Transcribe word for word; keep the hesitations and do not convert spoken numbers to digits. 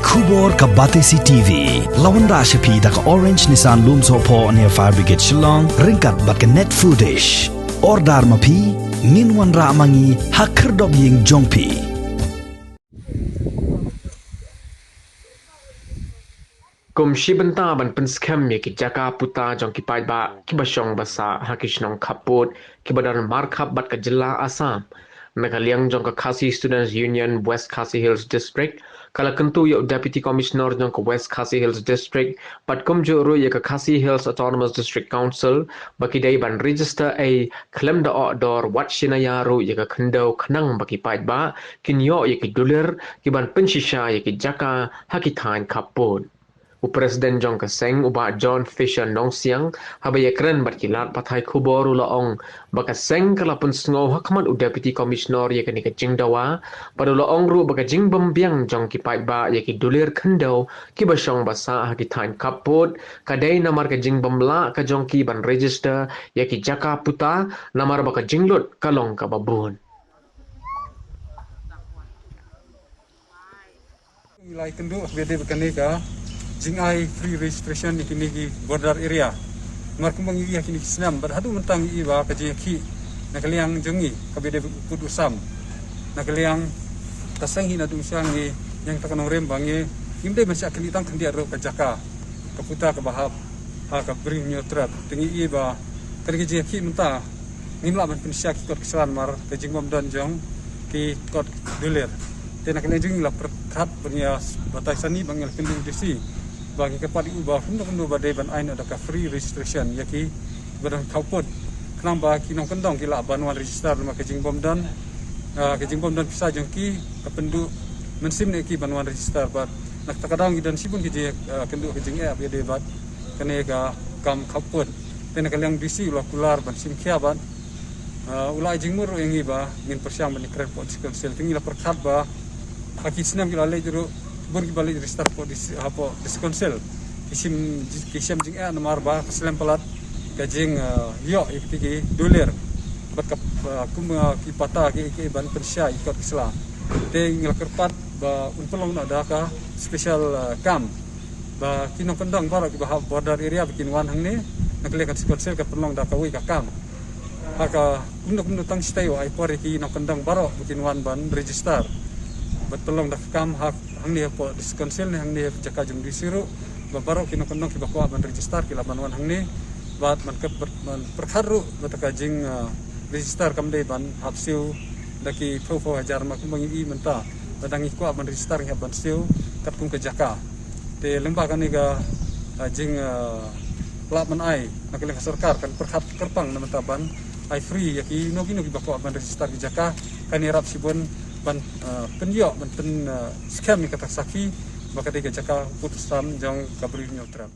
Khubor ka Batesi T V. La wanrah sha phi da ka Orange Nissan Lumsohphoh near Fire Brigade Shillong, ryngkat bad ka Net Foodish. Order ma phi, ngin wanrah ma ngi ha khyrdop ïing jong phi. Kum shi bynta ban pynskhem ïa ki jaka puta jong ki paidbah kiba shong ba sah ha ki shnong khappud kiba don markhap bad ka jylla Assam, na ka liang jong ka Khasi Students Union West Khasi Hills District ka la kyntu ïa u Deputy Commissioner jong ka West Khasi Hills District bad kumjuh ruh ïa ka Khasi Hills Autonomous District Council ba ki dei ban register ei khlem da oh dor wat shi naïa ruh ïa ka khyndew khnang ba ki paidbah kin ïoh ïa ki dulir kiban pynshisha ïa ki jaka ha ki thaiñ khappud. U President jong ka seng, u Bah John Fisher Nongsiang, haba ïakren bad ki lad pathai khubor u la ong ba ka seng ka la pynsngew ha khmat u Deputy Commissioner ïa kane ka jingdawa, bad u la ong ruh ba ka jingbymbiang jong ki paidbah ïa ki dulir khyndew kiba shong ba sah ha ki thaiñ khappud ka dei namar ka jingbymlah ka jong ki ban register ïa ki jaka puta, namar ba ka jinglut ka long kaba bun. Ngi la ïakynduh ha kaba ïadei bad kane ka jingai free registration ïa kine ki border area. Namar kumba ngi ïohi ha kine ki snem bad haduh mynta ngi ïohi ba ka jingïakhih na ka liang jong ngi ha kaba ïadei bad u pud u sam, na ka liang ka seng hi naduh mynshuwa ngi ïeng tang ka nongrim ba ngi, ngim dei ban shah kylli tang khyndiat ruh ka jaka, ka puta kaba hap ha ka Bri Hynñiewtrep. Te ngi ïohi ba kane ka jingïakhih mynta ngim lah ban pynshisha ki kot ki sla namar ka jingbym don jong ki kot dulir. Te na ka liang jong ngi la pyrkhat ban ïa batai sani ba ngi la kynduh u D C ba ngi kyrpad ïa u ba kumno kumno ba dei ban ai noh da ka free registration ïa kiba don khappud, khnang ba ki nongkyndong ki lah ban wan register namar ka jingbym don, ah, ka jingbym don pisa jong ki ka pynduh mynsiem na ki ban wan register. Bad na kata ka daw ngi don shibun ki jing, ah, kynduh ka jingeh ba ïadei bad kane ka kam khappud. Te na ka liang D C u la kular ban shim khia bad, ah, u la ai jingmut ruh ïa ngi ba ngin pyrshang ban ïakren hapoh District Council. Te ngi la pyrkhat ba ha ki snem ki la leit ruh bun kiba leit register hapoh Dis-, hapoh District Council ki shim, ki shem jingeh namar ba ka slem palat ka jing, ah, ïoh ïa ki, ki dulir bad ka, ah, kum, ah, ki pata ki, ki ban pynshai kot ki sla. Te ngi la kyrpad ba un pynlong noh da ka special, ah, camp ba ki nongkyndong baroh kiba hap border area ba kin wan hangne, na ka liang ka District Council ka pynlong da kawei ka camp. Ha ka kumno kumno tang shatei u ai por ïa ki nongkyndong baroh ba kin wan ban register. Bad pynlong da ka camp ha hangne hapoh District Council ne hangne ha jaka jong D C ruh, ba baroh ki nongkyndong kiba kwah ban register ki lah ban wan hangne. Bad man ka per-, man pyrkhat ruh ba kata ka jing, ah, register kam dei ban hap siew da ki phew phew hajar namar kumba ngi ïohi mynta. Lada ngi kwah ban register ngi hap ban siew katkum ka jaka. Te lyngba kane ka, ah, jing, ah, lah ban ai na ka liang ka sorkar kan pyrkhat kyrpang na mynta ban ai free ïa kino kino kiba kwah ban register ki jaka, kan ïarap shibun ban, ah, pynïoh ban pyn, ah, skhem ïa kata ka sakhi ba ka dei ka jaka u pud u sam jong ka Bri Hynñiewtrep.